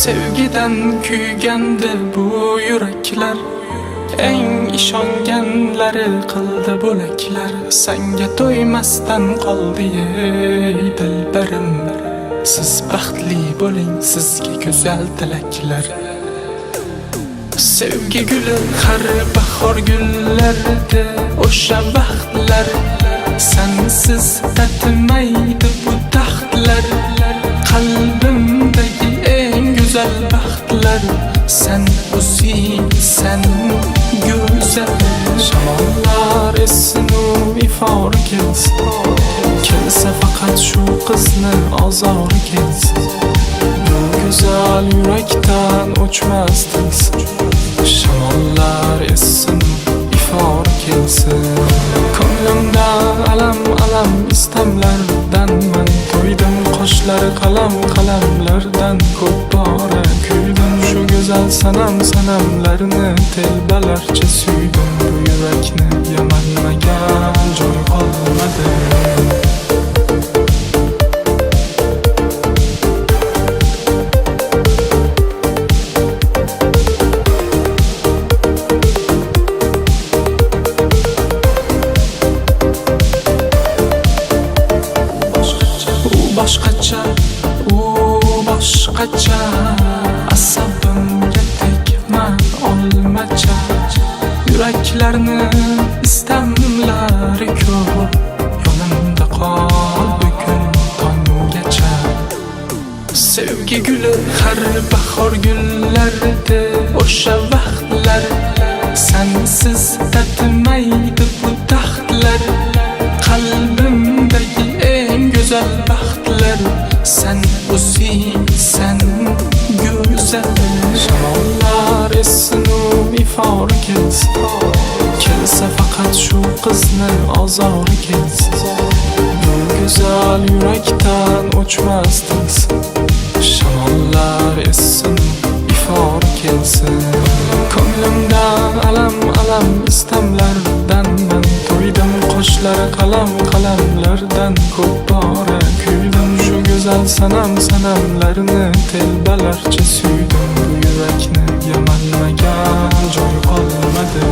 Sevgidan kuygandi bu yuraklar, eng ishonganlari qildi bo'laklar. Sanga to'ymasdan qoldi ey dilbarim, siz baxtli bo'ling, sizga go'zal tilaklar. Sevgi guli har bahor gullardi o'sha vaqtlar, sensiz tatmaydi bu taxtlar. Qalbimdagi eng go'zal baxtlar, sen o'zingsan go'zal. Shamollar essin u ifor kelsin, kelsa faqat shu qizni ozori kelsin. Bu go'zal yurakdan o'chmas tilsin, shamollar essin ifor kelsin. Ko'nglimda alam alam istamlardan man to'ydim, qoshlari qalam qalamlardan ko'p bora kuydim. Shu go'zal sanam sanamlarni telbalarcha suydim. Bu yurakni yamanmagan joy qolmadi. U boshqacha, u boshqacha, asabimga tegma olmacha. Yuraklarni istamlari ko'p, yonimda qol bugun tonggacha. Sevgi guli har bahor gullardi o'sha vaqtlar, sensiz tatmaydi bu taxtlar. Qalbimdagi eng go'zal baxtlar, sen o'zingsan go'zal. Shamollar essin u ifor kelsin, kelsa faqat shu qizni ozori kelsin. Bu go'zal yurakdan o'chmas tilsin, shamollar essin ifor kelsin. Ko'nglimda alam alam istamlardan man to'ydim, qoshlari qalam qalamlardan ko'p bora kuydim. Shu go'zal sanam sanamlarni telbalarcha suydim. Bu yurakni yamanmagan joy qolmadi.